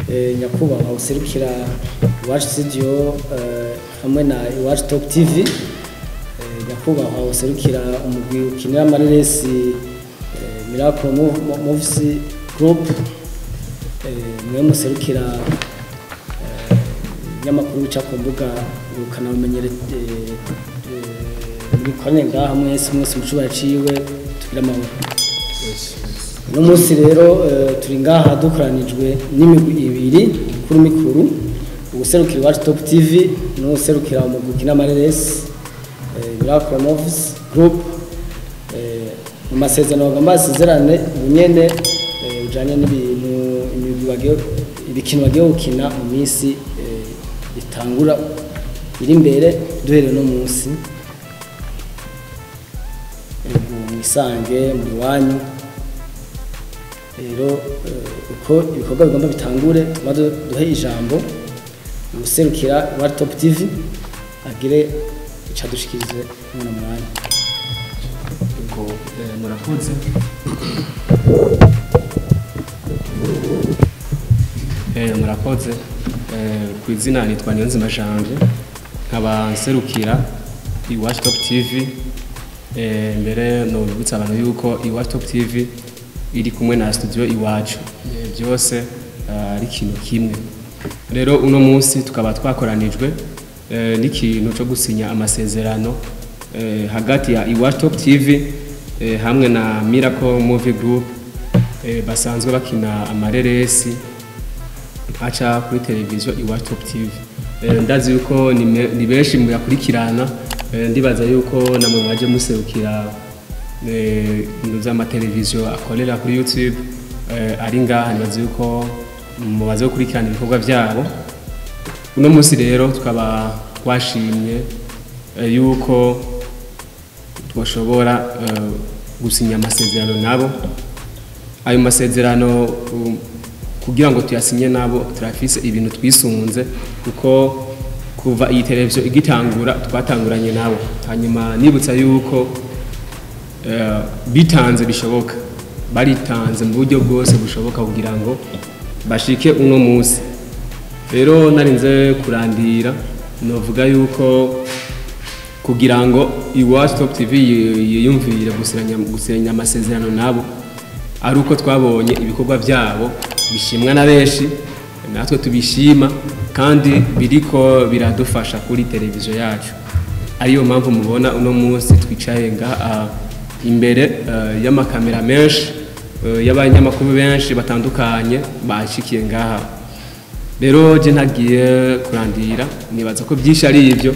Nyakubahwa userukira Iwacu Studio hamwe na Iwacu Top TV, nyakubahwa userukira umugwi ukinira amareresi Miracle Movies Group, mwe muserukira ibinyamakuru bica ku mbuga ngurukanabumenyi, muri korane ngaha mwese mwese mucubahiro ciwe, tugire amahoro. Uno munsi rero turi ngaha dukoranijwe n'imigwi ibiri mikuru mikuru: uguserukira Iwacu Top TV n'uguserukira umugwi ukina amareresi Miracle Movies Group. Mu masezerano bagomba basezerane ubunyene bijanye n'ibintu imigwi bagiye, ibikino bagiye gukina mu minsi itangura iri imbere duhereye no munsi. Ego, mwisange muri wanyu. Rero uko ibikorwa bigomba bitangure, tumaze duhe ijambo userukira Iwacu Top TV agire ico adushikirize muri uno mwanya. Ubwo murakoze. Murakoze. Ku izina nitwa Niyonzima Janvier, nkaba nserukira Iwacu Top TV. Mbere nobibutsa abantu yuko Iwacu Top TV iri kumwe na studio Iwacu, byose ari ikintu kimwe. Rero uno munsi tukaba twakoranijwe n'ikintu cyo gusinya amasezerano hagati ya Iwacu Top TV hamwe na Miracle Movie Group, basanzwe bakina amareresi aca kuri televiziyo Iwacu Top TV. Ndazi yuko ni benshi muyakurikirana. Ndibaza yuko namwe mwaje muserukira ibintu vy'amateleviziyo akorera kuri YouTube ari ngaha, nibaza yuko mubaze gukurikirana ibikorwa vyabo. Uno munsi rero tukaba twashimye yuko twashobora gusinya amasezerano nabo. Ayo masezerano, kugira ngo tuyasinye nabo, turafise ibintu twisunze, kuko kuva iyi televiziyo igitangura twatanguranye nabo. Hanyuma nibutsa yuko bitanze bishoboka, baritanze mu buryo bwose bushoboka kugira ngo bashike uno munsi. Rero narinze kurandira, novuga yuko kugira ngo Iwacu Top TV yiyumvire gusinya amasezerano nabo ari uko twabonye ibikorwa byabo bishimwa na benshi, natwe tubishima, kandi biriko biradufasha kuri televiziyo yacu. Ariyo mpamvu mubona uno munsi twicaye ngaha imbere y'amakamera menshi, y'abanyamakuru benshi batandukanye bashikiye ngaha. Rero je ntagiye kurandira, nibaza ko byinshi ari ibyo.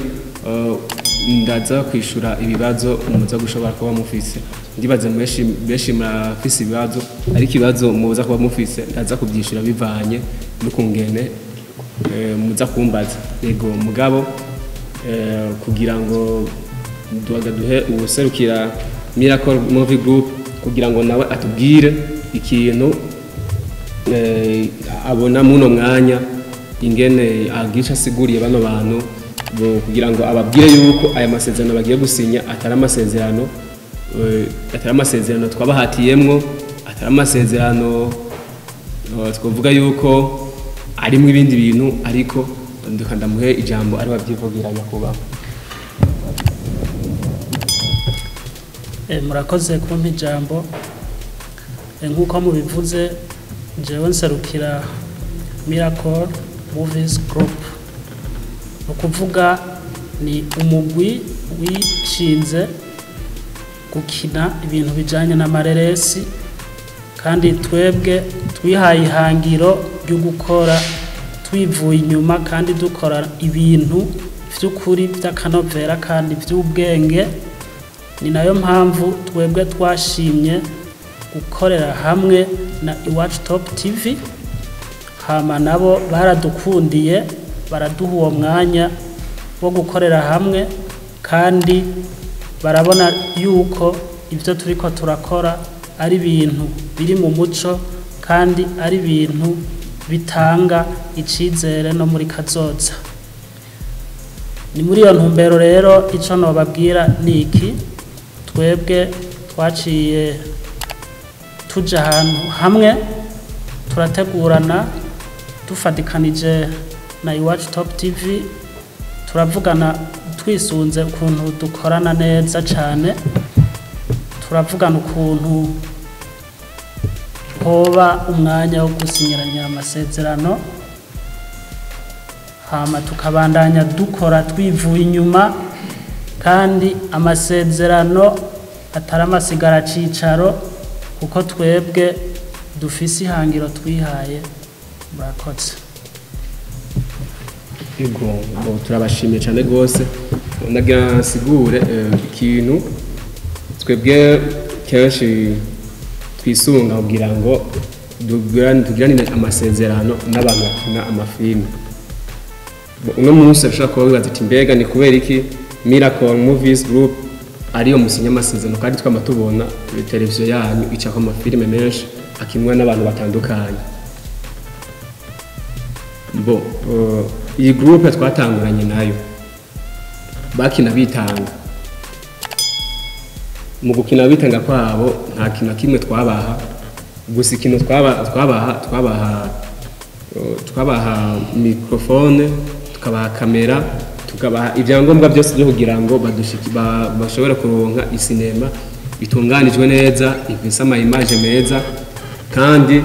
Ndaza kwishura ibibazo muza gushobora kuba mufise. Ndibaza benshi benshi murafise ibibazo, ariko ibibazo muza kuba mufise ndaza kubyishura bivanye n'ukungene muza kumbaza. Yego, mugabo kugira ngo duhaga duhe ubuserukira Miracle Movie Group kugira ngo nawe atubwire ikintu abona muno mwanya, ingene agisha asiguriye bano bantu kugira ngo ababwire yuko aya masezerano bagiye gusinya atari amasezerano twabahatiyemwo, atari amasezerano twavuga yuko arimo ibindi bintu, ariko ndeka ndamuhe ijambo ari wabyivugira, nyakubahwa. Murakoze kumpa ijambo. Nk'uko mubivuze, jewe nserukira Miracle Movies Group, ni ukuvuga ni umugwi wishinze gukina ibintu bijanye n'amareresi, kandi twebwe twihaye ihangiro ryo gukora twivuye inyuma kandi dukora ibintu vy'ukuri vy'akanovera kandi vy'ubwenge. Ni nayo mpamvu twebwe twashimye gukorera hamwe na Iwacu Top TV, hama nabo baradukundiye baraduha uwo mwanya wo gukorera hamwe, kandi barabona yuko ibyo turiko turakora ari ibintu biri mu muco kandi ari ibintu bitanga icizere no muri kazoza. Ni muri iyo ntumbero rero ico nobabwira ni iki: twebwe twaciye tuja ahantu hamwe, turategurana, Dufatikanije na Iwacu Top TV, turavugana twisunze ukuntu dukorana neza cyane, turavugana ukuntu hoba umwanya wo gusinyiranya amasezerano, hama tukabandanya dukora twivuye inyuma, kandi amasezerano atari amasigara cicaro, kuko twebwe dufise ihangiro twihaye. Murakoze. Ego, ngo turabashimiye cyane rwose. Nagira nsigure ikintu twebwe kenshi twisunga kugira ngo tugiranire amasezerano n'abantu bakina amafilime. Uno munsi ushobora kuba wibaza ati mbega ni kubera iki Miracle Movies Group ariyo musinya amasezerano, kandi twama tubona televiziyo yanyu icako amafilime menshi akinwa n'abantu batandukanye? Bo iyi groupe twatanguranye nayo bakina bitanga. Mu gukina bitanga kwabo nta kintu na kimwe twabaha, gusa ikintu twabaha microphone, tukabaha kamera, tukabaha ibyangombwa byose byo kugira ngo bashobore kuronka isinema itunganijwe neza, ifise ama image meza kandi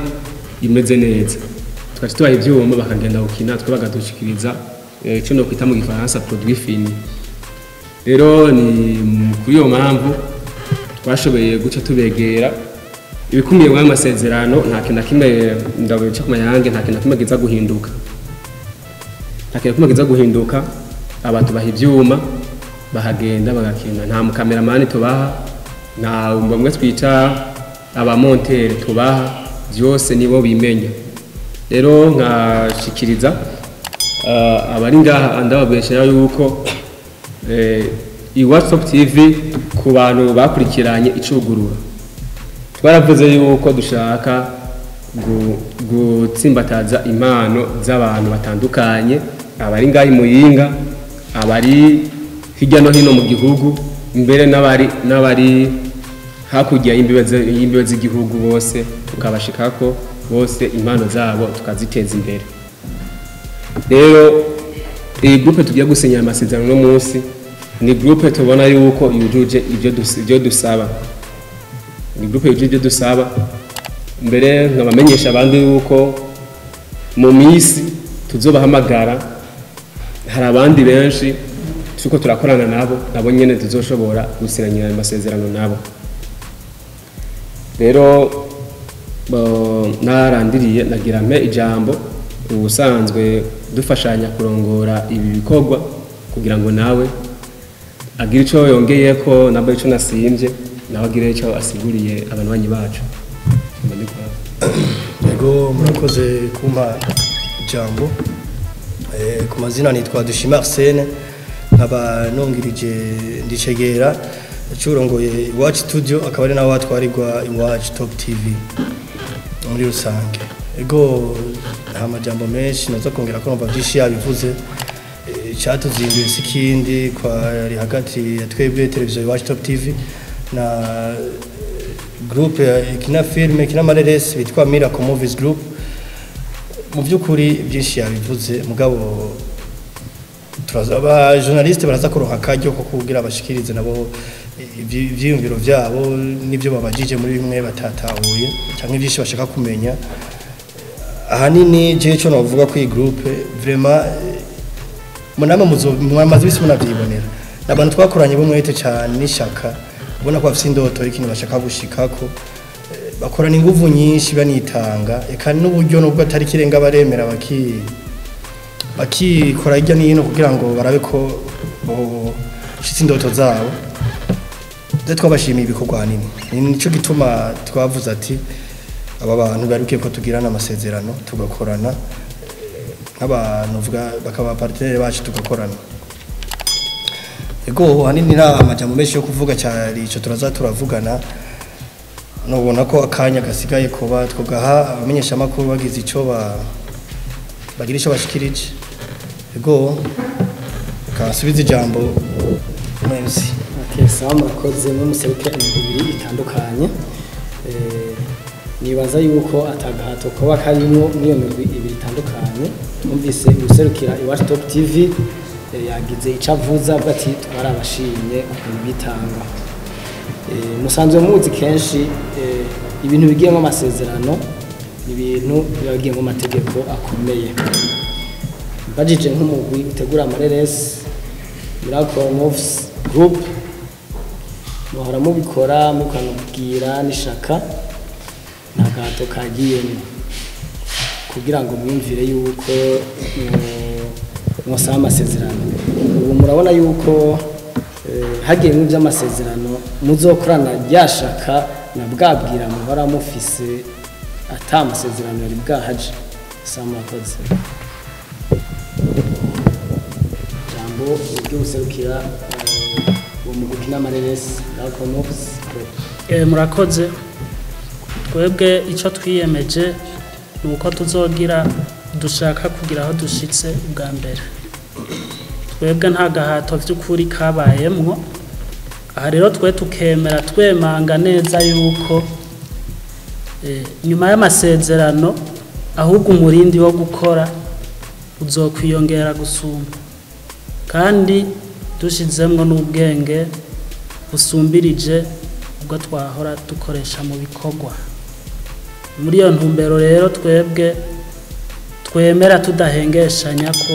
imeze neza. Tukaca tubaha ivyuma bakagenda gukina, twe bakadushikiriza ico no kwita mu gifaransa produit fini. Rero ni kuri iyo mpamvu twashoboye guca tubegera. Ibikumiye mu masezerano nta kintu na kimwe ndabica ku mayange, nta kintu na kimwe kiza guhinduka, nta kintu na kimwe kiza guhinduka. Abantu baha ivyuma bahagenda bagakina, nta mukameramani tubaha, nta bamwe twica abamontere tubaha, byose nibo bimenya. Rero nkashikiriza abari ngaha ndababwesha yuko Iwacu Top TV ku bantu bakurikiranye icugurura, twaravuze yuko dushaka gutsimbataza impano z'abantu batandukanye, abari ngaha i Muyinga, abari hirya no hino mu gihugu, mbere n'abari hakurya y'imbibe z'igihugu, bose tukabashikako, bose impano zabo tukaziteza imbere. Rero iyi groupe tugiye gusinya amasezerano no munsi ni groupe tubona yuko yujuje ibyo dusaba, ni groupe yujuje ibyo dusaba. Mbere nkabamenyesha abandi yuko mu minsi tuzobahamagara, hari abandi benshi turiko turakorana nabo, nabo nyene tuzoshobora gusinyana amasezerano nabo. Rero narandiriye nagira mpe ijambo ubusanzwe dufashanya kurongora ibi bikorwa kugira ngo nawe agire ico yongeyeko, nabo ico nasimvye nawe agire ico asiguriye abanywanyi bacu. Yego, murakoze kumpa ijambo. Ku mazina nitwa Dushima Arsene, nkaba nungirije ndicegera curongoye Iwacu Studio, akaba ari nawe atwarirwa Iwacu Top TV muri rusange. Ego, nta majambo menshi naza kongera ko numva byinshi yabivuze. Icyatuzinduye si ikindi, kwari hagati ya twebwe televiziyo Iwacu Top TV na groupe ikina filme ikina amareresi bitwa Miracle Movies Group. Mu by'ukuri byinshi yabivuze, mugabo turaza aba journaliste baraza kuronka akaryo ko kugira bashikirize nabo ivyiyumviro vyabo n'ivyo babajije muri bimwe batatahuye canke ivyinshi bashaka kumenya. Ahanini jewe ico novuga ko iyi groupe vraiment munama mwamaze ibisi munavyibonera, n'abantu twakoranye b'umwete cyane n'ishaka, ubona ko bafise indoto y'ikintu bashaka gushikako, bakorana inguvu nyinshi banitanga, eka n'uburyo nubwo atari kirenga baremera bakikora hirya no hino kugira ngo barabe ko boshitse indoto zabo. Rero twabashimiye ibikorwa ahanini, nico gituma twavuze ati aba bantu barukiye ko tugirana amasezerano tugakorana nk'abantu bakaba partenaire bacu tugakorana. Ego, ahanini nta amajambo menshi yo kuvuga cyari ico, turaza turavugana. Nubona ko akanya gasigaye kuba twogaha abamenyeshamakuru bagize ico bagira ico bashikirije. Ego, kansubiza ijambo MC. Okay, sawa, murakoze. Mwe muserukira imigwi ibiri itandukanye. Nibaza yuko atagahato kuba karimo n'iyo migwi ibiri itandukanye. Numvise userukira Iwacu Top TV yagize ico avuza, avuga ati twarabashimye ukuntu bitanga. Musanzwe muzi kenshi ibintu bigiyemo amasezerano, ibintu biba bigiyemo amategeko akomeye. Mbajije nk'umugwi utegura amareresi, Miracle Moves Group, muhora mubikora mukanubwira n'ishaka, nta gahato kagiyemo kugira ngo mwumvire yuko mwosaba amasezerano. Ubu murabona yuko hagiyemo iby'amasezerano, muzokorana ryashaka na bwabwira muhora mufise ata amasezerano yari bwahaje. Sawa, murakoze. Jambo ryo guserukira uwo mugwi ukina amareresi, Miracle Moves Group. Murakoze. Twebwe icyo twiyemeje ni uko tuzogira dushaka kugira aho dushitse ubwa mbere. Twebwe nta gahato by'ukuri kabayemwo. Aha rero twe tukemera twemanga neza yuko nyuma y'amasezerano ahubwo umurindi wo gukora uzokwiyongera gusumba, kandi dushizemwo n'ubwenge busumbirije ubwo twahora dukoresha mu bikorwa. Muri iyo ntumbero rero twebwe twemera tudahengeshanya ko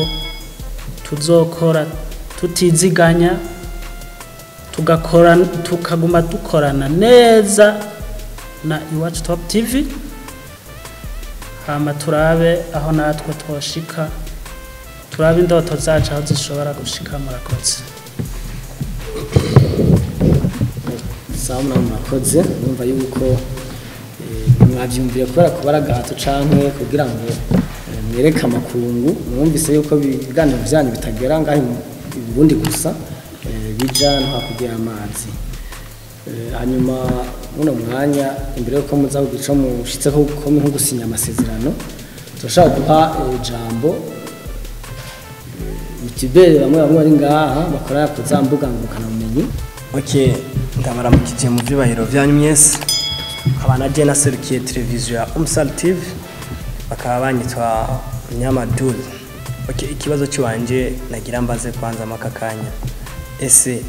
tuzokora tutiziganya, tugakora tukaguma dukorana neza na Iwacu Top TV, hama turabe aho natwe twoshika, turabe indoto zacu aho zishobora gushika. Murakoze. Sawa, murakoze. Numva yuko mwavyumviye kubera kubara agahato canke kugira ngo mwereke amakungu. Mwumvise yuko ibiganiro vyanyu bitagera ngaho i Burundi gusa, bija no hakurya y'amazi. Hanyuma muno mwanya, imbere yuko muza kugica mushitseko ko nko gusinya amasezerano, turashaka guha ijambo youtubeurs bamwe bamwe bari ngaha bakora ku za mbuga ngurukanabumenyi. Ok, ndabaramukije mu vyubahiro vyanyu mwese. Nkaba naje naserukiye televiziyo ya Umsal TV, bakaba banyitwa Nyamadul. Ok, ikibazo ciwanje nagira mbaze kwanza makakanya. Ese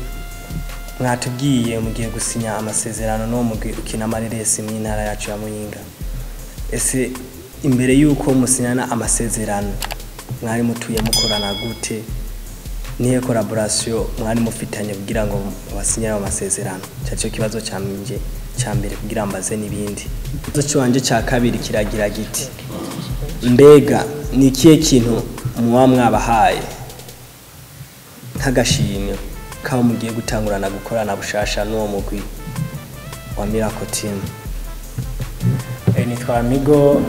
mwatubwiye mugiye gusinya amasezerano n'uwo mugwi ukina amareresi mu ntara yacu ya Muyinga. Ese imbere yuko musinyana amasezerano mwari mutuye mukorana gute? Nihe collaboration mwari mufitanye kugira ngo basinyane amasezerano? Cyaco kibazo cyanje cya mbere kugira mbaze n'ibindi. Ikibazo cyanjye cya kabiri kiragira giti: mbega ni ikihe kintu muba mwabahaye nk'agashimwe kaba mugiye gutangurana gukorana bushasha n'uwo mugwi wa Miracle Team? Nitwa Amigo,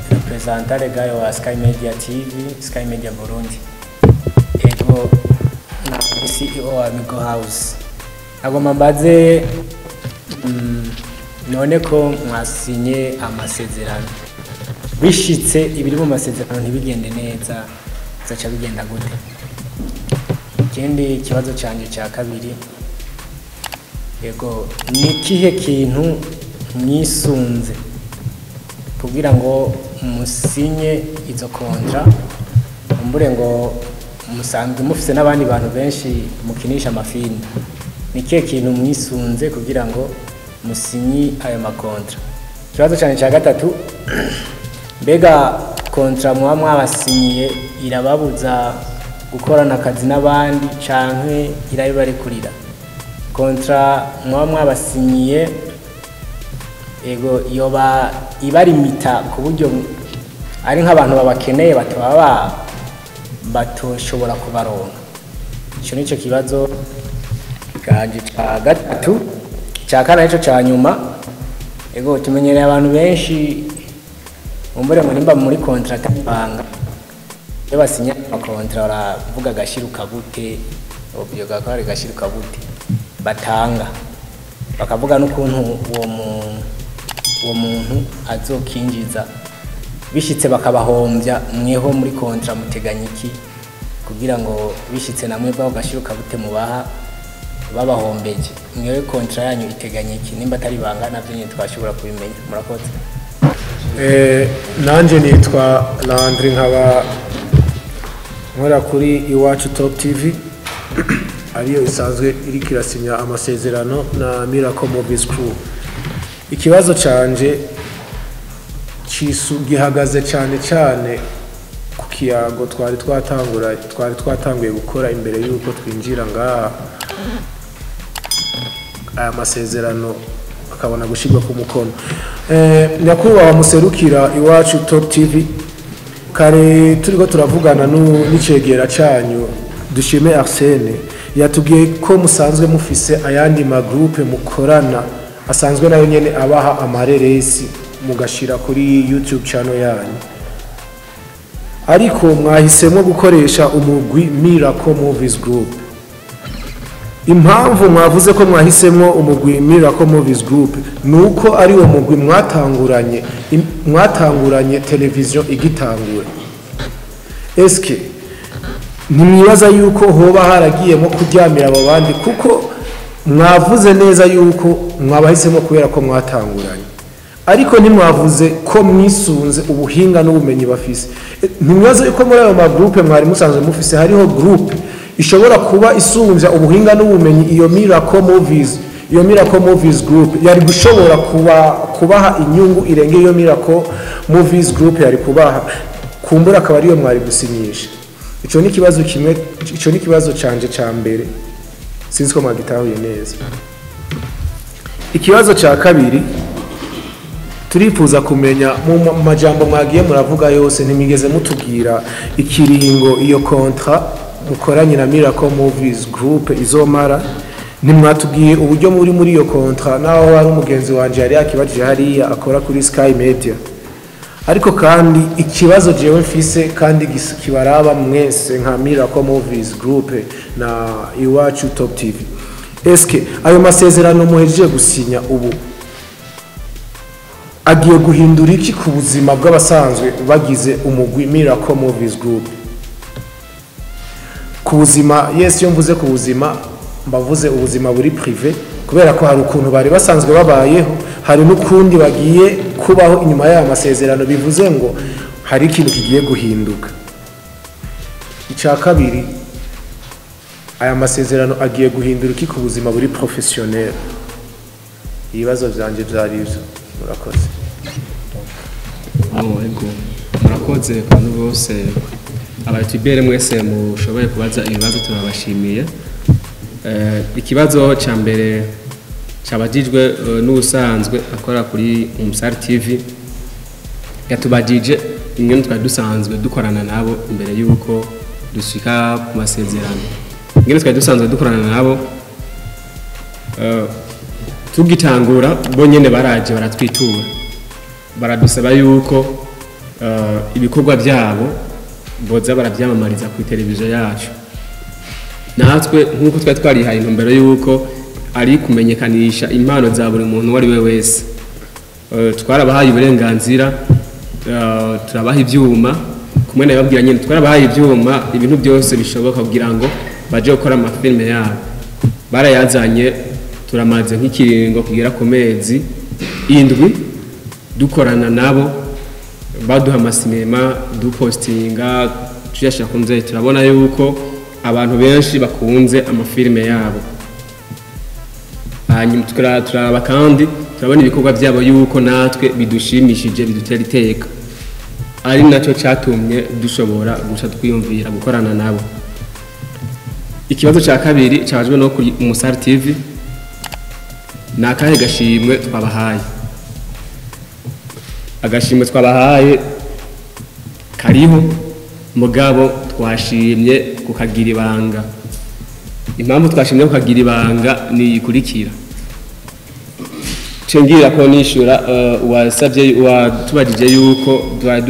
représentant légal wa Sky Media TV, Sky Media Burundi. Ego, na CEO wa Amigo House. Agomba mbaze, none ko mwasinye amasezerano, bishitse ibiri mu masezerano ntibigende neza, bizaca bigenda gute? Ikindi kibazo canje cya kabiri, yego, ni ikihe kintu mwisunze kugira ngo musinye izo contrat? Umbure ngo musanzwe mufise n'abandi bantu benshi mukinisha amafilms, ni ikihe kintu mwisunze kugira ngo musinyi ayo makontra? Ikibazo cyane cya gatatu, mbega contrat muba mwabasinyiye irababuza gukorana akazi n'abandi canke irabibarekurira? Contrat muba mwabasinyiye, ego, yoba ibarimita ku buryo ari nk'abantu babakeneye bataba batoshobora kubaronka? Icyo nicyo kibazo kanje ca gatatu. Cya kane aricyo ca nyuma, ego, tumenyereye abantu benshi, umbure ngo nimba muri contrat banga, iyo basinya amakontra baravuga agashiruka bute, obyo gakora agashiruka bute batanga, bakavuga n'ukuntu uwo muntu azokinjiza. Bishitse bakabahombya, mweho muri contrat muteganya iki kugira ngo bishitse namwe bwaho gashiruka bute mubaha Babahombeje mwewe, contrat yanyu iteganya iki? Nimba atari ibanga, navyo nyine twashobora kubimenya. Murakoze. Nanje nitwa Landry, nkaba nkora kuri Iwacu Top TV, ariyo isanzwe iriko irasinya amasezerano na Miracle Movies Crew. Ikibazo canje gihagaze cyane cyane ku kiyago twari twatanguye gukora imbere y'uko twinjira ngaha, aya masezerano akabona gushyirwa ku mukono. Nyakubahwa muserukira Iwacu Top TV, kare turiko turavugana n'icegera canyu Dushime Arsene, yatubwiye ko musanzwe mufise ayandi magroupe mukorana asanzwe nayo nyene abaha amareresi mugashira kuri YouTube channel yanyu, ariko mwahisemo gukoresha umugwi Miracle Movies Group. Impamvu mwavuze ko mwahisemo umugwi Miracle Movies Group nuko ari wo mugwi mwatanguranye televiziyo igitangura. Eske ntimwibaza yuko hoba haragiyemo kuryamira abo bandi? Kuko mwavuze neza yuko mwabahisemo kubera ko mwatanguranye, ariko ntimwavuze ko mwisunze ubuhinga n'ubumenyi bafise. Ntimwibaza yuko muri ayo magroupe mwari musanzwe mufise hariho groupe ishobora kuba isumbya ubuhinga n'ubumenyi iyo Miracle Movies Group yari gushobora kubaha inyungu irenge iyo Miracle Movies Group yari kubaha, kumbura akaba ariyo mwari gusinyisha? Ico ni ikibazo kimwe, ico ni ikibazo canje ca mbere, sinzi ko mwagitahuye neza. Ikibazo ca kabiri, turifuza kumenya mu majambo mwagiye muravuga yose, ntimigeze mutubwira ikiringo iyo contrat mukoranye na Miracle Movies Group izomara. Ntimwatubwiye uburyo muri iyo contrat, naho hari umugenzi wanje yari yakibajije hariya akora kuri Sky Media. Ariko kandi ikibazo jewe mfise kandi kibaraba mwese nka Miracle Movies Group na Iwacu Top TV, eske ayo masezerano muhejeje gusinya ubu agiye guhindura iki ku buzima bw'abasanzwe bagize umugwi Miracle Movies Group? Ku buzima, yes, iyo mvuze ku buzima mbavuze ubuzima buri privé, kubera ko hari ukuntu bari basanzwe babayeho, hari n'ukundi bagiye kubaho inyuma y'aya masezerano, bivuze ngo hari ikintu kigiye guhinduka. Icya kabiri, aya masezerano agiye guhindura iki ku buzima buri professionnel? Ibibazo byanje byari ibyo, murakoze. Oh, ego. Murakoze ku bantu bose, abatubere mwese mushoboye kubaza ibibazo, turabashimiye. Ikibazo cya mbere cyabajijwe n'ubusanzwe akora kuri Umusar TV, yatubajije ingene twari dusanzwe dukorana nabo imbere y'uko dushika ku masezerano. Ingene twari dusanzwe dukorana nabo, tugitangura bo nyene baraje baratwitura, baradusaba yuko ibikorwa byabo boza barabyamamariza ku televiziyo yacu. Natwe nk'uko twari twarihaye intumbero y'uko ari kumenyekanisha impano za buri muntu uwo ari we wese, twarabahaye uburenganzira, turabaha ibyuma kumwe nababwira nyine, twarabahaye ibyuma, ibintu byose bishoboka kugira ngo baje gukora amafilime yabo. Barayazanye, turamaze nk'ikiringo kugera ku mezi 7 dukorana nabo, baduha amasinema, dupostinga, tuyashyira ku nzego, turabona yuko abantu benshi bakunze amafilime yabo. Hanyuma turaraba kandi turabona ibikorwa byabo yuko natwe bidushimishije, bidutera iteka, ari nacyo cyatumye dushobora guca twiyumvira gukorana nabo. Ikibazo cya kabiri cyabajwe no kuri Umusar TV: ni akahe gashimwe twabahaye? Agashimwe twabahaye kariho, mugabo twashimye kukagira ibanga. Impamvu twashimye kukagira ibanga ni ikurikira: cengira ko nishura wasabye, watubajije yuko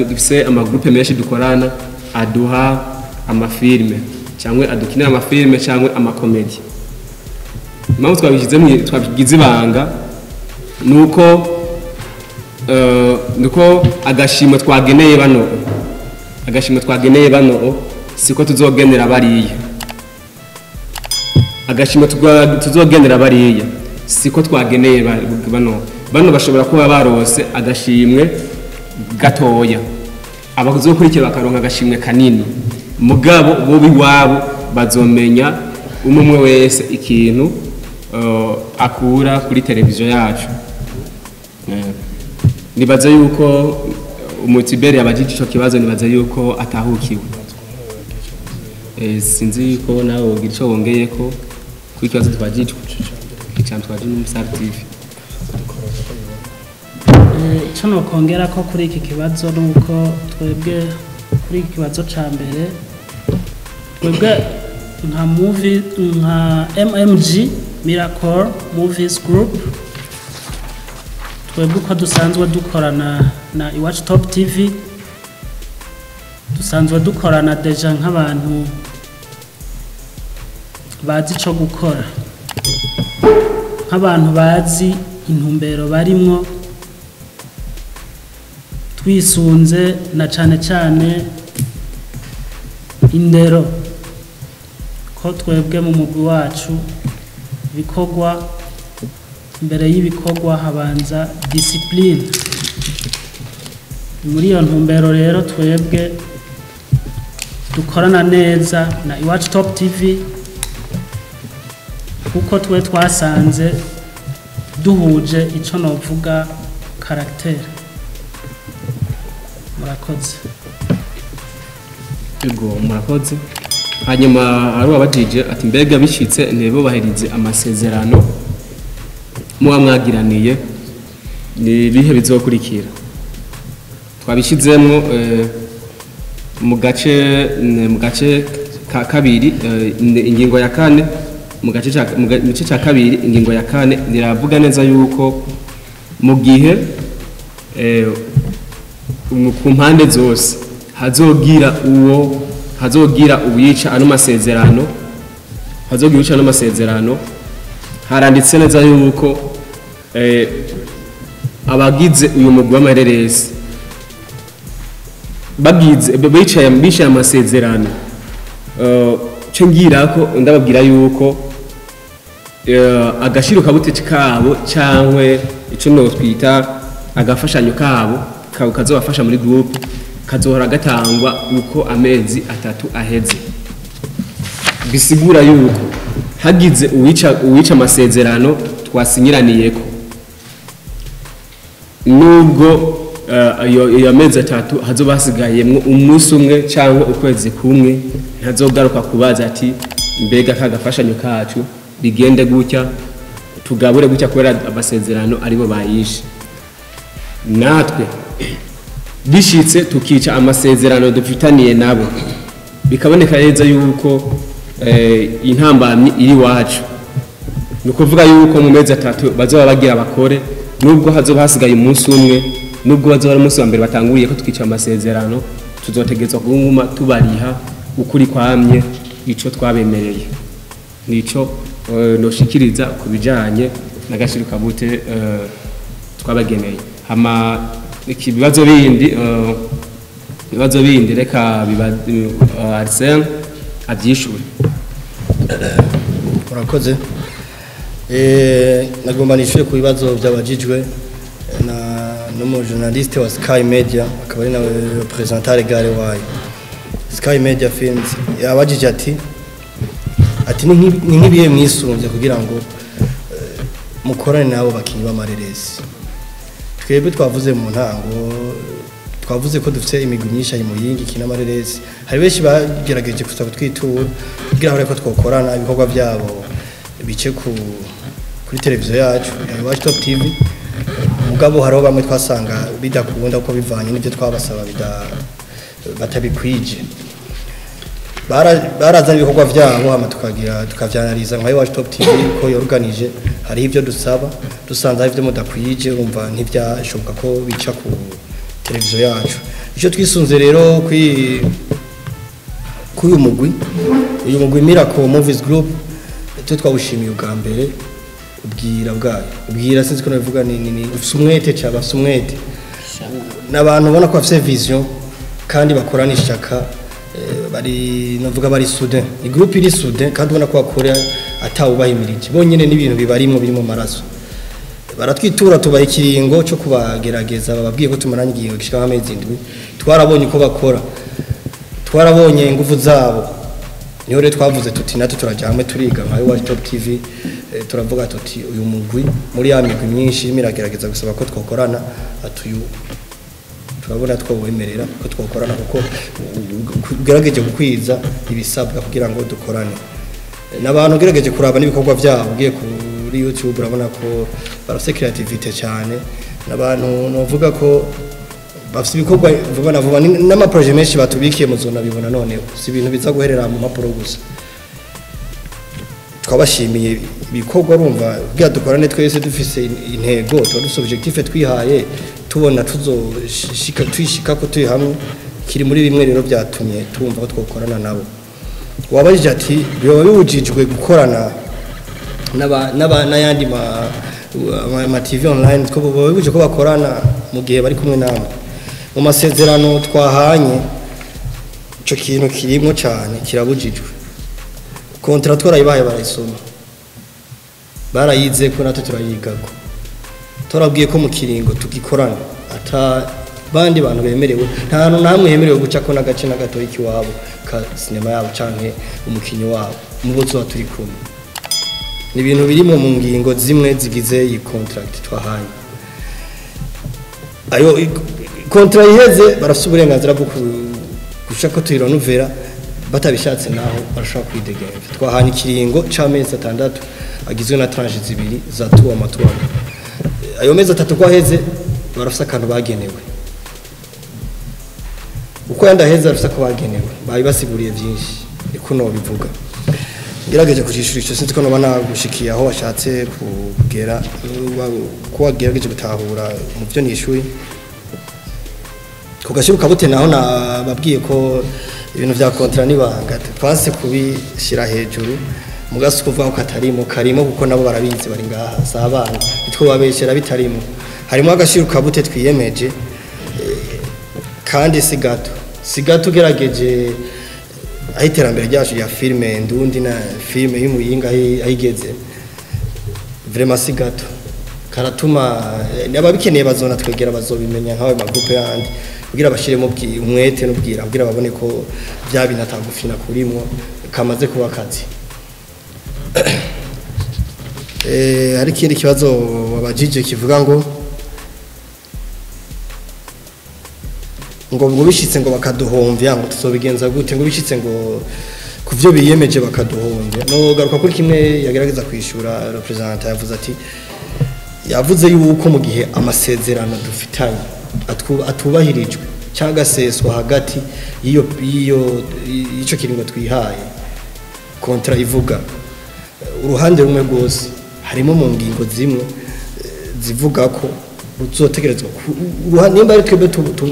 dufise amagroupe menshi dukorana aduha amafilme cyangwa adukinira amafilme cyangwa amakomedi. Impamvu twabigize ibanga nuko agashimwe twageneye bano siko tuzogenera bariya. Agashimwe tuzogenera bariya siko twageneye bano bashobora kuba barose agashimwe gatoya, abazokurikira bakaronka agashimwe kanini, mugabo bo biwabo bazomenya umwe wese ikintu akura kuri televiziyo yacu. Nibaza yuko umutiberi abajije ico kibazo, nibaza yuko atahukiwe. Sinzi yuko nawe wogira ico wongeyeko kuri ikibazo twajijwe icya twajijwe n'Umusar TV. Icyo nokongera ko kuri iki kibazo ni uko twebwe kuri iki kibazo cya mbere, twebwe nka movie, nka MMG Miracle Movies Group, twebwe uko dusanzwe dukorana na Iwacu Top TV, dusanzwe dukorana déjà nk'abantu bazi ico gukora, nk'abantu bazi intumbero barimwo, twisunze na cane cane indero, ko twebwe mu mugwi wacu bikorwa mbere y'ibikorwa habanza discipline. Muri iyo ntumbero rero twebwe dukorana neza na Iwacu Top TV, kuko twe twasanze duhuje ico novuga caractère. Murakoze. Ego, murakoze. Hanyuma hari uwabajije ati mbega bishitse ntibubahirize amasezerano muba mwagiraniye, ni ibihe bizokurikira? Twabishizemwo mu gace ka kabiri, ingingo ya kane, mu gace ca kabiri ingingo ya kane niravuga neza yuko mu gihe ku mpande zose hazogira uwica ano masezerano, hazogira uwica ano masezerano, haranditse neza yuko abagize uyu mugwi w'amareresi bagize bicaye amasezerano, ce ngira ko ndababwira yuko agashiro kabuteci kabo cankwe ico no twita agafashanyo kabo kazobafasha muri group kazohora gatangwa uko amezi 3 aheze. Bisigura yuko hagize uwica amasezerano twasinyiraniye ko, nubwo iyo amezi 3 hazoba hasigayemwo umunsi umwe cyangwa ukwezi kumwe, ntazogaruka kubaza ati mbega kagafashanyo kacu bigende gutya, tugabure gutya, kubera amasezerano aribo bayishe. Natwe bishitse tukica amasezerano dufitaniye nabo, bikaboneka neza yuko intambamyi iri wacu. Ni ukuvuga yuko mu mezi 3 bazoba bagira abakore, nubwo hazoba hasigaye umunsi umwe, nubwo bazoba ari umunsi wa mbere batanguriye ko tukica amasezerano, tuzotegetswa kuguma tubariha ukuri kwamye ico twabemereye. Nico noshikiriza ku bijanye n'agashiro kabute twabageneye. Hama ibibazo bindi reka Arsene abyishure. Murakoze. Nagomba nishure ku bibazo byabajijwe na n'umu journaliste wa Sky Media, akaba ari nawe representant légal wayo Sky Media Films. Yabajije ati ni nk'ibihe mwisunze kugira ngo mukorane nabo bakinyi b'amareresi. Twebwe twavuze mu ntango, twavuze ko dufite imigwi myinshi ari muyingi ikina amareresi. Hari benshi bagerageje kuza kutwitura kugira ngo ko twokorana ibikorwa byabo bice kuri televiziyo yacu ya Iwacu Top TV, mugabo hariho bamwe twasanga bidakunda ko bivanye n'ibyo twabasaba batabikwije. Barazana ibikorwa byabo hama tukagira tukavyanaliza nka Iwacu Top TV ko yorganije, hari ibyo dusaba dusanze ari ibyo mudakwije, urumva ntibyashoboka ko bica ku televiziyo yacu. Icyo twisunze rero kuri uyu mugwi Miracle Movies Group, twe twawushimiye ubwa mbere ubwira bwayo, ubwira sinzi ko nabivuga, ni ufise umwete cyaba umwete n'abantu ubona ko bafise vision kandi bakorana ishaka Bari navuga bari soudain, ni groupe iri soudain, kandi ubona ko bakora atawubahimirije bonyene, n'ibintu bibarimo biri mu maraso. Baratwitura, tubaha ikiringo cyo kubagerageza, bababwiye ko tumaranye igihe gishika amezi 7. Twarabonye uko bakora, twarabonye ingufu zabo. Niho rero twavuze tuti natwe turajya hamwe, turiga nka Iwacu Top TV, turavuga tuti uyu mugwi muri ya migwi myinshi irimo iragerageza gusaba ko twakorana, atuyu turabona twowemerera ko twakorana, kuko ugerageje gukwiza ibisabwa kugira ngo dukorane n'abantu. Ugerageje kuraba n'ibikorwa byabo, ugiye kuri YouTube urabona ko barafite creativity cyane, n'abantu novuga ko bafite ibikorwa vuba na vuba, n'amaprojet menshi batubikiye muzona bibona. Noneho si ibintu biza guherera mu mpapuro gusa. Twabashimiye ibikorwa. Urumva kugira dukorane twese dufise intego, tuba dufise objectif twihaye, tubona tuzoshika, twishika ko turi hamwe. Kiri muri bimwe rero byatumye tumva ko twokorana nabo. Wabajije ati biba bibujijwe gukorana n'aba n'ayandi ma TV online, two biba bibujijwe ko bakorana mu gihe bari kumwe namwe? Mu masezerano twahanye ico kintu kirimo cyane, kirabujijwe. Contrat twarayibahaye, barayisoma, barayize ko natwe turayigako. Turabwiye ko mu kiringo tugikorana ata bandi bantu bemerewe, nta hantu na hamwe hemerewe guca ko n'agace na gato ikiwabo ka sinema yabo canke umukinyi wabo mubo tuba turi kumwe. Ni ibintu birimo mu ngingo zimwe zigize iyi contract twahanye. Ayo contrat iheze, barafite uburenganzira bwo gushaka ko tuyirenouveler. Batabishatse naho barashobora kwidegemvya. Twahanye ikiringo c'amezi 6 agizwe na tranche zibiri za tuwa matuwa. Ayo mezi 3 ko aheze, barafite akantu bagenewe. Uko yandi aheze, barafite ako bagenewe, babibasiguriye byinshi, niko nobivuga. Ngerageje kucishura ico, sinzi ko noba nagushikiye aho washatse kugera, ko wagerageje gutahura mu byo nishuye. Ku gashiruka bute naho, nababwiye ko ibintu vya contrat nibanga, twanse kubishyira hejuru. Mugasi kuvuga ko katarimo, karimo, kuko nabo barabizi, bari ngaha, si abana, nitwo babeshyera bitarimo. Harimo agashiruka bute twiyemeje, kandi si gato, si gato. Ugerageje aho iterambere ryacu rya filime ndundi na filime y'umuyinga aho igeze, vraiment si gato. Karatuma ababikeneye bazona twegera, bazobimenya nk'ayo magroupe yandi, kugira bashiremo umwete n'ubwira, kugira babone ko bya bintu atagufina kurimwo, kamaze kuba akazi. Hari ikindi kibazo wabajije kivuga ngo bishitse ngo bakaduhomvya, ngo tuzobigenza gute, ngo bishitse ngo kuvyo biyemeje bakaduhomvya. No garuka kuri kimwe yagerageza kwishura représentant, yavuze ati, yavuze yuko mu gihe amasezerano dufitanye atubahirijwe cyangwa aseswa hagati y'iyo ico kiringo twihaye, contrat ivuga uruhande rumwe rwose, harimo mu ngingo zimwe zivuga ko ruzotegerezwa nimba ari twebwe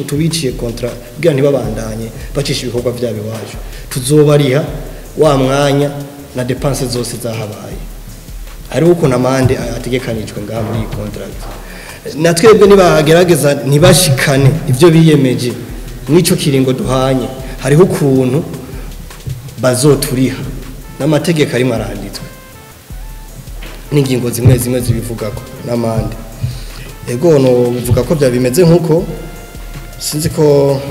tubiciye contrat kugira ntibabandanye bacisha ibikorwa vyabo iwacu, tuzobariha wa mwanya na dépenses zose zahabaye. Hariho ukuntu amande ategekanijwe ngaha muri iyi contract. Na twebwe nibagerageza ntibashikane ivyo biyemeje mw'ico kiringo duhanye, hariho ukuntu bazoturiha, n'amategeko arimo aranditswe n'ingingo zimwe zimwe zibivugako n'amande. Ego, no bivuga ko bya bimeze nkuko. Sinzi ko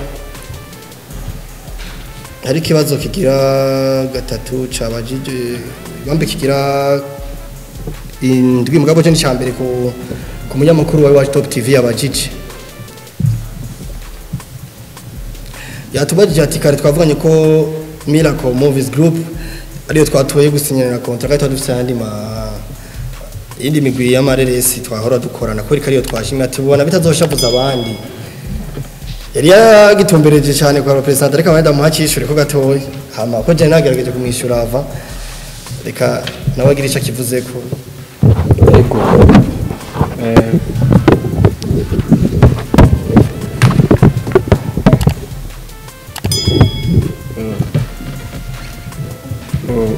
hari ikibazo kigira gatatu cabajije, bambe kigira indwi, mugabo cyo ni cyambere ku munyamakuru wa Iwacu Top TV yabajije. Yatubajije ati kare twavuganye ko Miracle Movies Group ariyo twatoye gusinyana contrat, kandi dufite andi ma iyindi migwi y'amareresi twahora dukorana, kubera ko ariyo twashimye, ati ubona bitazoshavuza abandi? Yari yagitumbereje cyane kwa president, ariko abandi amuhakishure ko gatoya, hama ko je nagerageje kumwishyura ava, reka nawe agira icyo akivuzeko. Ego.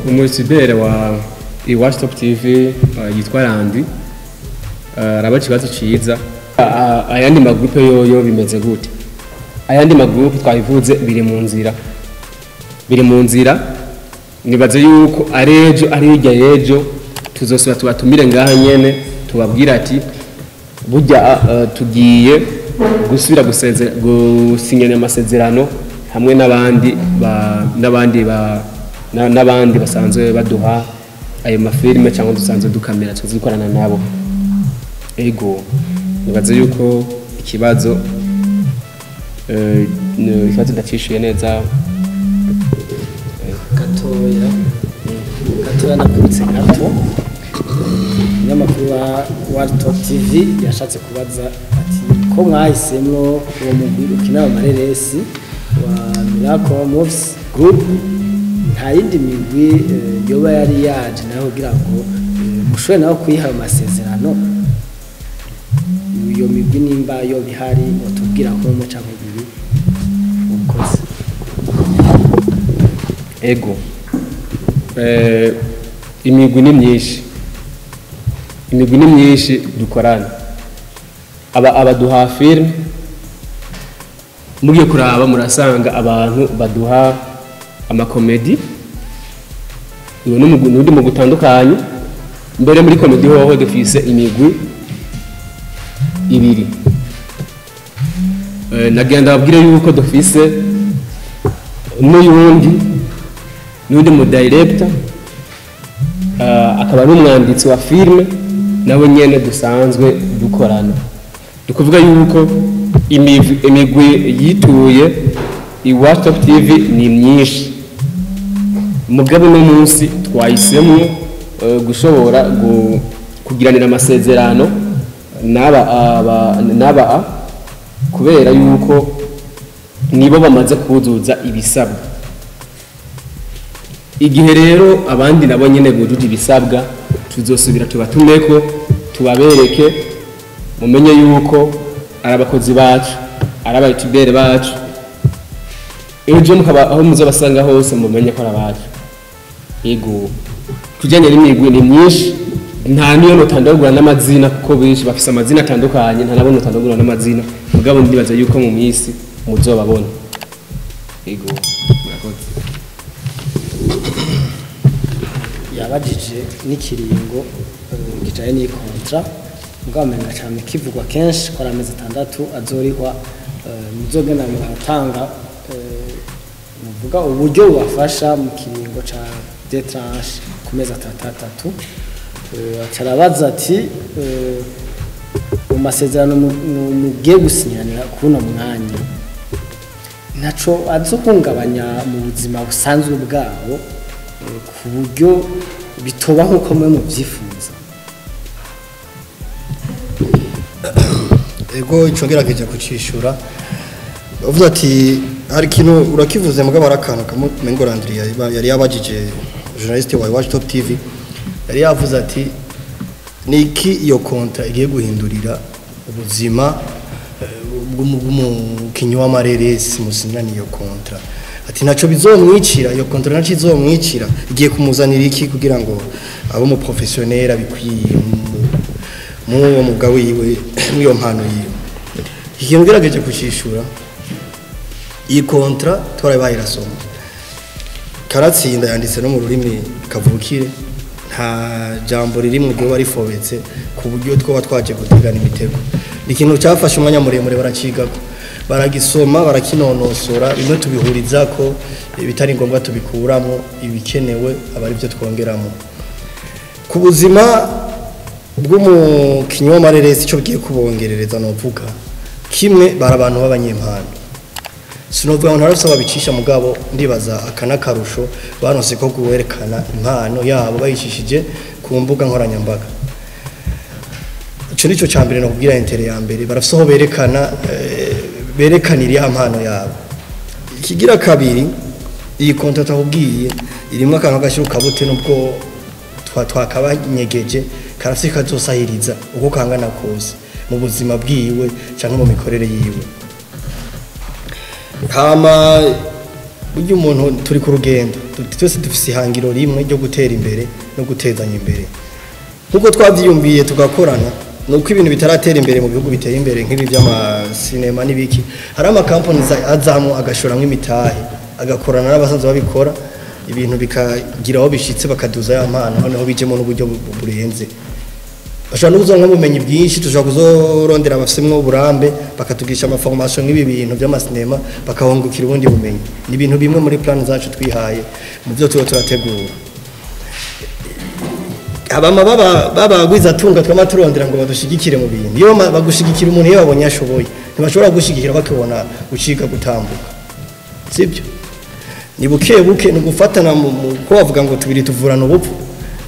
Umuyoutuber wa Iwacu Top TV yitwa Randi araba ikibazo ciza. Ayandi magroupe yoyo bimeze gute? Ayandi magroupe twabivuze, biri mu nzira. Biri mu nzira. Nibaze yuko ari ejo, ari hirya y'ejo, tuzosubira tubatumire ngaha nyene, tubabwira ati burya tugiye gusubira gusinyana amasezerano hamwe n'abandi basanzwe baduha ayo mafilime cyangwa dusanzwe dukamera, tuzi dukorana nabo. Ego, nibaze yuko ikibazo ndacishuye neza. Gatoya gatoya, nakubitse gato. Umunyamakuru wa Top TV yashatse kubaza ati ko mwahisemwo uwo mugwi ukina amareresi wa Miracle Movies Group, nta yindi migwi yoba yari yaje nayo kugira ngo mushobore nawe kuyiha ayo masezerano? Iyo migwi nimba yo bihari, utubwira ko umwe canke ibiri umukozi. Ego, imigwi ni myinshi, imigwi ni myinshi dukorana. Aba abaduha filime, mugiye kuraba murasanga abantu baduha amakomedi, uwo n'undi mugwi utandukanye. Mbere muri komedi hoho dufise imigwi ibiri. Nagenda babwire yuko dufise n'undi mu director, akaba n'umwanditsi wa filime, nawe nyene dusanzwe dukorana. Dukuvuga yuko imigwi yituye Iwacu Top TV ni myinshi, mugabo uno munsi twahisemwo gushobora kugiranira amasezerano n'aba kubera yuko nibo bamaze kuzuza ibisabwa. Igihe rero abandi nabo nyene bujuje ibisabwa, tuzosubira tubatumeko, tubabereke, mumenye yuko ari abakozi bacu, ari abayutubere bacu. Ejo mukaba aho muzobasanga hose, mumenye ko ari abacu. Yego, kujyanye n'imigwi ni myinshi, nta niyo notandagura n'amazina, kuko benshi bafise amazina atandukanye, nta nabo notandagura n'amazina. Mugabo ndibaza yuko mu minsi muzobabona. Yego, murakoze. Yabajije n'ikiringo kijanye n'iyi contrat, mugabo umenga cane kivugwa kenshi ko ari amezi 6 azorihwa. Muzogenda muratanga muvuga uburyo bubafasha mu kiringo ca deux tranches ku mezi atatu. Aca arabaza ati mu masezerano mugiye gusinyanira kuno mwanya, ntaco azohungabanya mu buzima busanzwe bwabo, ku buryo bitoba nk'uko mwe muvyifuza? Ego, ico ngerageje kucishura. Uvuze ati hari ikintu urakivuze, mugabo hari akantu kamwe umengo Landry yari yabajije journaliste wa Iwacu Top TV. Yari yavuze ati ni iki iyo contrat igiye guhindurira ubuzima bw'umukinyi w'amareresi musinyana iyo contrat? Ati ntaco bizomwicira iyo contrat, ntaco izomwicira, igiye kumuzanira iki kugira ngo abe umu professionnel abikwiye mu mwuga wiwe, mw'iyo mpano yiwe? Ikintu ngerageje kucishura, iyi contrat twarabaye irasoma, karatsinda yanditse no mu rurimi kavukire, nta jambo ririmwe ryoba rifobetse ku buryo twoba twaje gutegana imitego. Ni ikintu cyafashe umwanya muremure, baracigako, baragisoma, barakinonosora. Bimwe tubihurizako, ibitari ngombwa tubikuramo, ibikenewe aba ari byo twongeramo. Ku buzima bw'umukinyi w'amareresi, icyo bigiye kubongerereza novuga kimwe, bari abantu b'abanyempano. Sinovuga ngo ntarafise babicisha, mugabo ndibaza aka n'akarusho baronse ko guwerekana impano yabo bayicishije ku mbuga nkoranyambaga. Ico nico ca mbere nokubwira, intérêt ya mbere barafise aho berekana, berekanira ya mpano yabo. Ikigira kabiri, iyi contrat akubwiye irimo akantu gashira ukabute, nubwo twakabanyegeje, karafise kazosahiriza uko kangana kose mu buzima bwiwe canke mu mikorere yiwe. Hama burya umuntu turi ku rugendo, twese dufise ihangiro rimwe ryo gutera imbere no gutezanya imbere nkuko twavyiyumviye tugakorana. Nuko ibintu bitaratera imbere mu bihugu biteye imbere nk'ibi by'amasinema n'ibiki, hari amakampani azamo agashoramwo imitahe. agakorana n'abasanzwe babikora, ibintu bikagira aho bishitse, bakaduza ya mpano, noneho bijemo n'uburyo burenze. Bashobora no kuzonka ubumenyi bwinshi, tushobora kuzorondera abafisemwo uburambe bakatugisha amaformation nk'ibi bintu by'amasinema, bakahungukira ubundi bumenyi. Ni ibintu bimwe muri plan zacu twihaye mu byo tuba turategura. Abama babagwiza tunga twama turondera ngo badushigikire mu bintu. Iyo bagushigikira umuntu iyo babonye ashoboye, ntibashobora gushigikira bakibona ucika gutambuka, sibyo? Ni buke buke, ni gufatana mu ko bavuga ngo tubiri tuvurana ubupfu.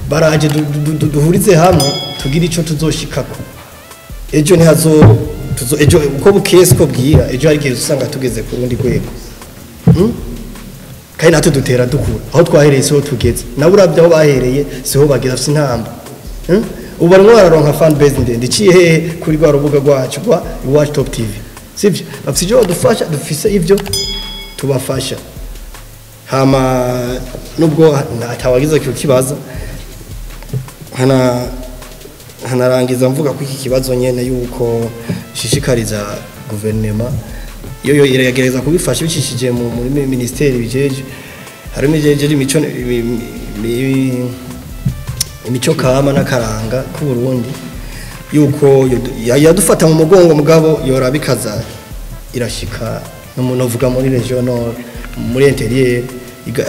Baraje duhurize hamwe tugire ico tuzoshikako ejo. Ntihazo tuzo ejo uko bukeye siko bwira. Ejo hari igihe usanga tugeze ku rundi rwego. Kandi natwe dutera dukura, aho twahereye siho tugeze, nabo uravye aho bahereye siho bageze, afise intamba. Ubu barimwo bararonka fan base ndende iciye hehe? Kuri rwa rubuga rwacu rwa Iwacu Top TV, sivyo? Bafise ivyo badufasha, dufise ivyo tubafasha. Hama nubwo ntawagize icyo kibazo, hanarangiza mvuga ko iki kibazo nyene yuko shishikariza guverinema yo yo iragerageza kubifasha bicishije muri ministeri bijeje, harimo ijeje imico kama n'akaranga k'u Burundi, yuko yadufata mu mugongo, mugabo yorabikaza irashika no mu novuga muri region nord, muri intérieur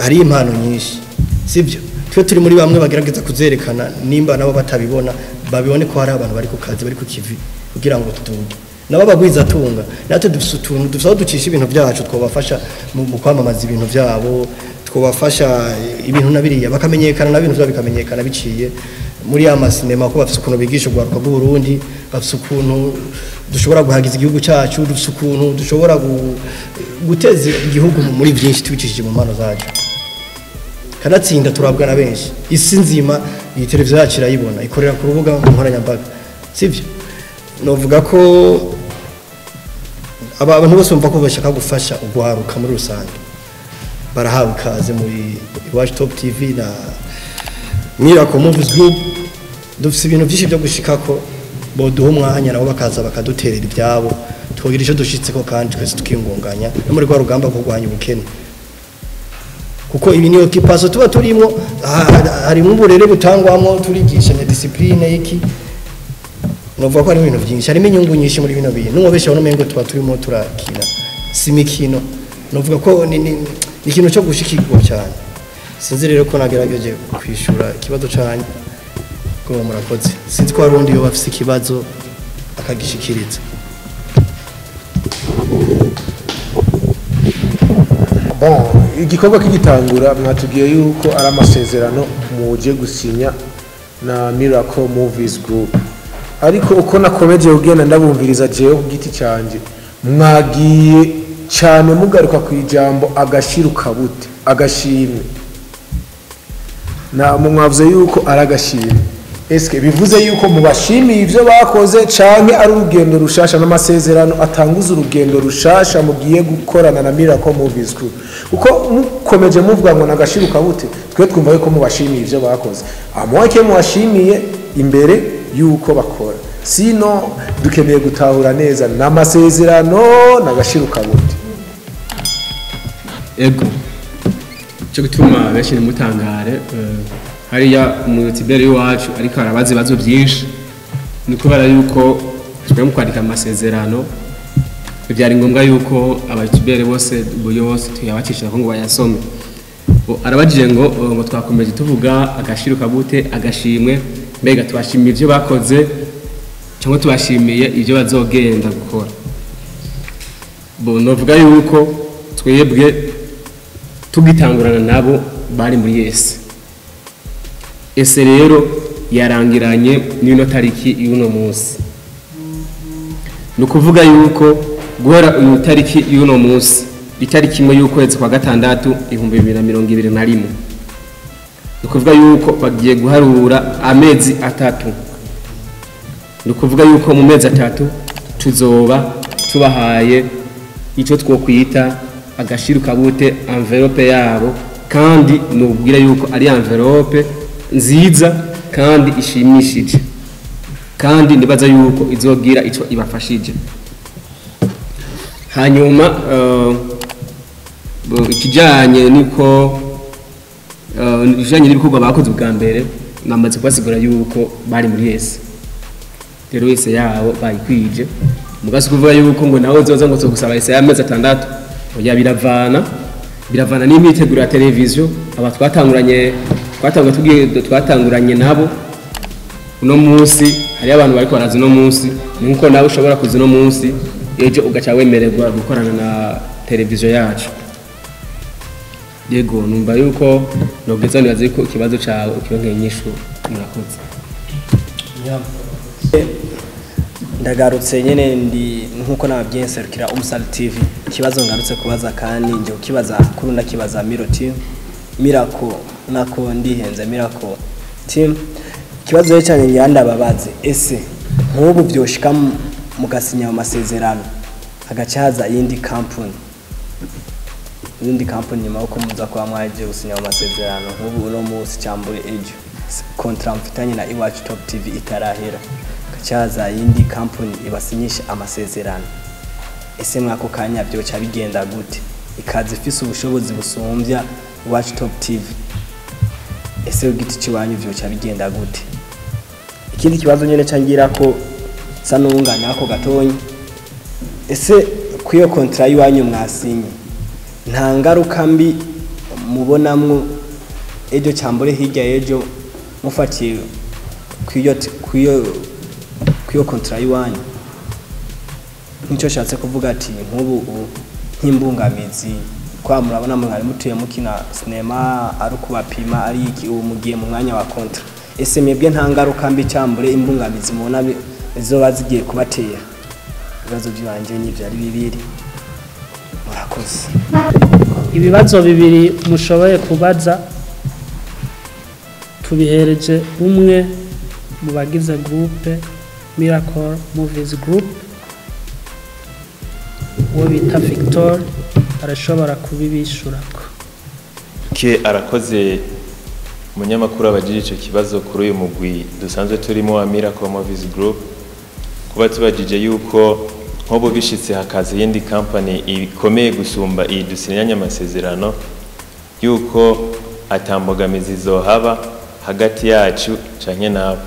hari impano nyinshi, sibyo? Twe turi muri bamwe bagerageza kuzerekana, nimba nabo batabibona babibone ko hari abantu bari ku kazi, bari ku kivi kugira ngo tuduge. Nabo bagwiza tunga, natwe dufise utuntu, dufise aho ducisha ibintu byacu, twobafasha mu kwamamaza ibintu byabo, twobafasha ibintu na biriya bakamenyekana, na bintu byabo bikamenyekana biciye muri ya masinema, ko bafise ukuntu bigisha urwaruka rw'u Burundi, bafise ukuntu dushobora guhagiza igihugu cyacu, dufise ukuntu dushobora guteza igihugu muri byinshi tubicishije mu mpano zacu. Kanatsinda turabwa na benshi, isi nzima iyi televiziyo yacu irayibona, ikorera ku rubuga nkoranyambaga, sivyo? Novuga ko aba abantu bose bumva ko bashaka gufasha urwaruka muri rusange barahawe ikaze muri Iwacu Top TV na Miracle Movies Group. Dufise ibintu byinshi byo gushikako, boduha umwanya nabo bakaza bakaduterera ibyabo, twogira icyo dushitseko kandi twese tukingunganya no muri rwa rugamba rwo kurwanya ubukene, kuko ibi niyo kipaso tuba turimo, harimo uburere butangwamo, turigishanya discipline y'iki. Novuga ko harimo ibintu byinshi, harimo inyungu nyinshi muri bino bintu. N'umubeshaho n'umengo tuba turimo turakina, si imikino. Novuga ko ni ikintu cyo gushikirwa cyane. Sinzi rero ko nagerageje kwishura ikibazo cyanyu ko murakoze. Sinzi ko hari undi yoba afise ikibazo akagishikiriza. Bon, igikorwa kigitangura mwatubwiye yuko ari amasezerano muje gusinya na Miracle Movies Group, ariko uko nakomeje kugenda ndabumviriza jewe ku giti cyanjye, mwagiye cyane mugaruka ku ijambo agashirukabute, agashimwe. Na mwavuze yuko ari agashimwe. Eske bivuze yuko mubashimiye ivyo bakoze, canke ari urugendo rushasha n'amasezerano atanguza urugendo rushasha mugiye gukorana na Miracle Movies Group? Kuko mukomeje muvuga ngo nagashiruka bute, twe twumva yuko mubashimiye ivyo bakoze, amwake mubashimiye imbere yuko bakora. Sino dukeneye gutahura neza n'amasezerano nagashiruka bute. Ego, cyo gutuma benshi nimutangare, hariya umutiberi wacu ariko arabaza ibibazo byinshi, ni kubera yuko twe mu kwandika amasezerano byari ngombwa yuko abatiberi bose bose tuyabacisha ko ngo bayasome. Arabajije ngo twakomeje tuvuga agashiruka bute, agashimwe, mbega tubashimiye ibyo bakoze cyangwa tubashimiye ibyo bazogenda gukora? Bo novuga yuko twebwe tugitangurana nabo bari muri Yesu. Ese rero yarangiranye n'ino tariki y'uno munsi, ni ukuvuga yuko guhera uyu tariki y'uno munsi, itariki 1 y'ukwezi kwa gatandatu 2021, ni ukuvuga yuko bagiye guharura amezi 3. Ni ukuvuga yuko mu mezi 3 tuzoba tubahaye icyo twokwita agashirukabute, envelope yabo, kandi nubwira yuko ari envelope nziza kandi ishimishije, kandi nibaza yuko izogira icyo ibafashije. Hanyuma Ikijanye niko ibijanye n'ibikorwa bakoze ubwa mbere, namaze kubasigura yuko bari muri essai. Rero essai yabo bayikwije, mugasi kuvuga yuko ngo nawe uzoza ngo tugusaba essai y'amezi 6, oya, biravana n'imyiteguro ya televiziyo. Aba twatanguranye, twatangura tugiye, twatanguranye nabo uno munsi, hariyo abantu bariko baraza uno munsi, nkuko nawe ushobora kuza uno munsi, ejo ugaca wemererwa gukorana na televiziyo yacu. Yego, numva yuko nogeza, nibaza yuko ikibazo cawe ukironkeye inyishu. Murakoze. Ndagarutse nyene, ndi nkuko nababwiye nserukira Umsal TV. Ikibazo ngarutse kubaza, kandi nje kukibaza kuri, ndakibaza Miro Team, Miracle, nako ndihenze, Miracle Team. Ikibazo rero cyane ngira ndababaze: ese nk'ubu vyoshika mugasinya amasezerano, hagaca haza iyindi company, nyuma yuko muza kuba mwaje gusinya amasezerano, nk'ubu uno munsi cyambure ejo contrat mfitanye na Iwacu Top TV itarahera, hagaca iyindi company ibasinyisha amasezerano, ese mwako kanya byoca bigenda gute? Ikaza ifise ubushobozi busumbya Iwacu Top TV, ese ku giti ciwanyu vyoca bigenda gute? Ikindi kibazo nyene cangira ko sa nunganya ako gatonyi: ese kwiyo contrat y'iwanyu mwasinye, nta ngaruka mbi mubonamwo ejo cyambure hirya y'ejo, mufatiye kwiyo contrat y'iwanyu? Nk'icyo nshatse kuvuga ati nk'ubu nk'imbungamizi, kwa murabona mwari mutuye mukina sinema ari ukubapima, ari iki, ubu mugiye mu mwanya wa contrat, ese mwebwe nta ngaruka mbi cyambure imbungamizi mubona zizoba zigiye kubatera? Ibibazo by'iwanje n'ibyo ari bibiri. Murakoze. Ibibazo bibiri mushoboye kubaza tubihereje umwe mu bagize groupe Miracle Movies Group, uwo bita Victor, arashobora kubibishurako. Ke arakoze umunyamakuru abagije icyo kibazo kuri uyu mugwi dusanzwe turimo wa Miracle Movies Group. Kuba tubagije yuko nk'ubu bishitse hakaza iyindi company ikomeye gusumba iyi dusinyanye amasezerano, yuko atambogamizi zohaba hagati yacu canke nabo.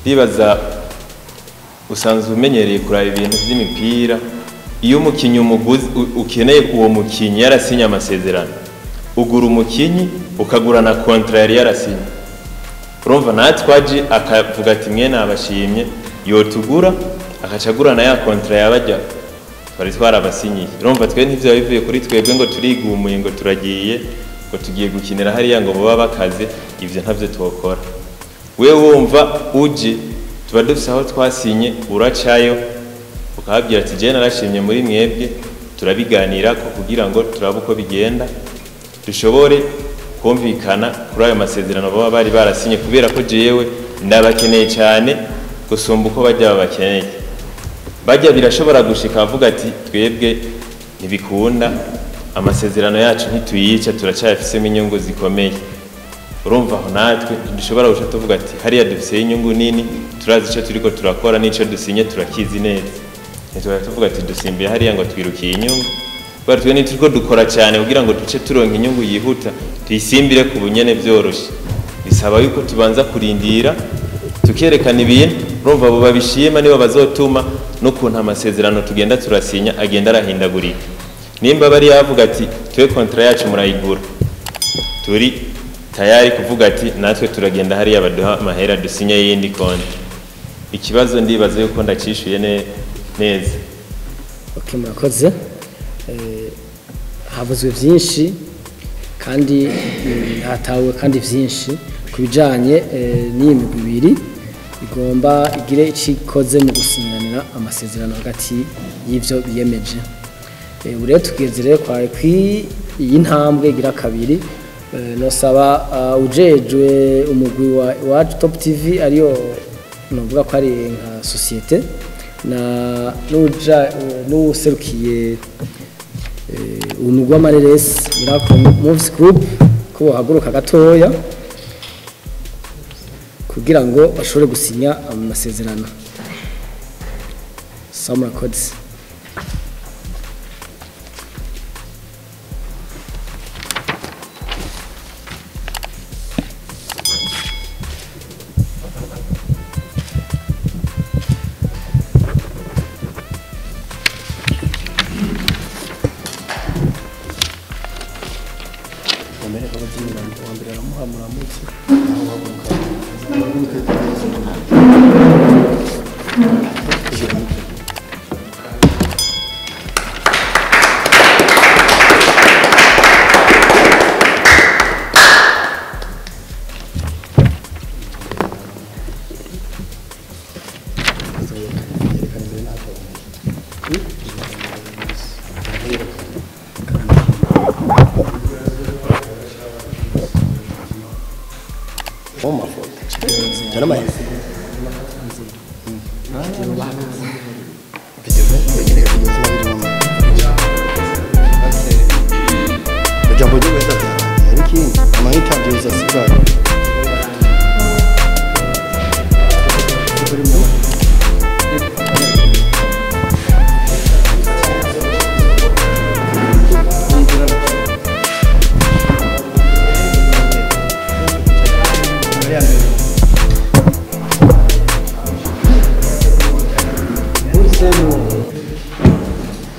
Ndibaza usanzwe umenyereye kuraba ibintu vy'imipira, iyo umukinyi umuguzi ukeneye uwo mukinyi yarasinye amasezerano, ugura umukinyi ukagura na contrat yari yarasinye. Urumva natwe aje akavuga ati mwe nabashimye, yotugura akaca agura na ya contrat yabajya twari twarabasinyiye. Urumva twe ntivyo bivuye kuri twebwe ngo turigumuye, ngo turagiye, ngo tugiye gukinira hariya, ngo baba bakaze, ivyo ntavyo twokora. We wumva uje, tuba dufise aho twasinye, uracayo ukababwira ati jewe narashimye muri mwebwe, turabiganira ko kugira ngo turabe uko bigenda, dushobore kumvikana kuri ayo masezerano baba bari barasinye, kubera ko jewe ndabakeneye cyane gusumba uko bajya babakeneye. Bajya birashobora gushika bavuga ati twebwe ntibikunda, amasezerano yacu ntituyica, turacyayafisemo inyungu zikomeye. Urumva aho natwe ntidushobora guca tuvuga ati hariya dufise inyungu nini, turazi icyo turiko turakora n'ico dusinye turakizi neza, ntituba tuvuga ati dusimbiye hariya ngo twirukiye inyungu. Kubera twe ntituriko dukora cyane kugira ngo duce turonka inyungu yihuta, tuyisimbire ku bunyene byoroshe. Bisaba yuko tubanza kurindira tukerekana ibintu. Urumva abo babishima nibo bazotuma n'ukuntu amasezerano tugenda turasinya agenda arahindagurika. Nimba bari yavuga ati twe contrat yacu murayigura, turi tayari kuvuga ati natwe turagenda hariya baduha amahera dusinye yindi konti. Ikibazo ndibaza yuko ndacishuye neza. Okay, murakoze. Havuzwe byinshi kandi hatawe kandi byinshi ku bijanye n'iyi migwi ibiri igomba igire icikoze mu gusinyanira amasezerano hagati y'ivyo biyemeje. Ubu rero tugeze rero kwa kwi iyi ntambwe igira kabiri. Nosaba ujejwe umugwi wa Iwacu Top TV, ariyo novuga ko ari nka société, na nuja n'userukiye umugwi w'amareresi Miracle Movies Group, ko bohaguruka gatoya kugira ngo bashobore gusinya amasezerano. Sawa, murakoze.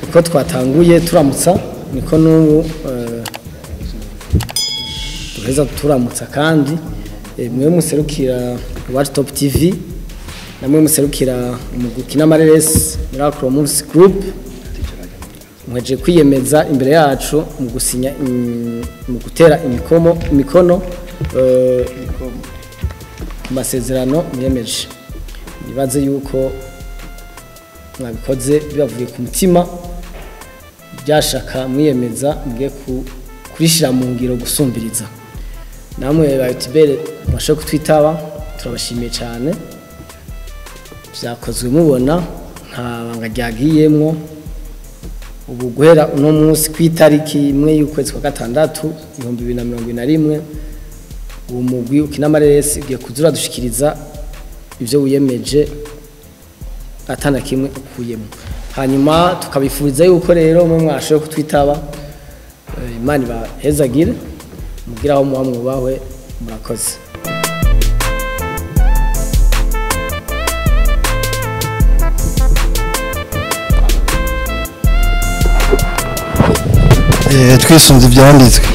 Uko twatanguye turamutsa niko n'ubu duheza turamutsa, kandi mwe muserukira Iwacu Top TV namwe muserukira umugwi ukina amareresi Miracle Movies Group, mweje kwiyemeza imbere yacu mu gusinya mu gutera imikono ku masezerano mwiyemeje. Nibaze yuko mwabikoze bibavuye ku mutima, byashaka mwiyemeza mugiye kurishira mu ngiro gusumbiriza. Namwe ba YouTuber mwashoboye kutwitaba, turabashimiye cyane. Byakozwe mubona nta banga ryagiyemwo. Ubu guhera uno munsi kwitariki 1 y'ukwezi kwa gatandatu 2021, uwo mugwi ukina amareresi ugiye kuzura dushikiriza ivyo wiyemeje atana kimwe ukuyemo. Hanyuma tukabifuriza yuko rero mwe mwashoboye kutwitaba, Imana ibahezagire, mugira aho muba mwubahwe, murakoze. Twisunze ibyanditswe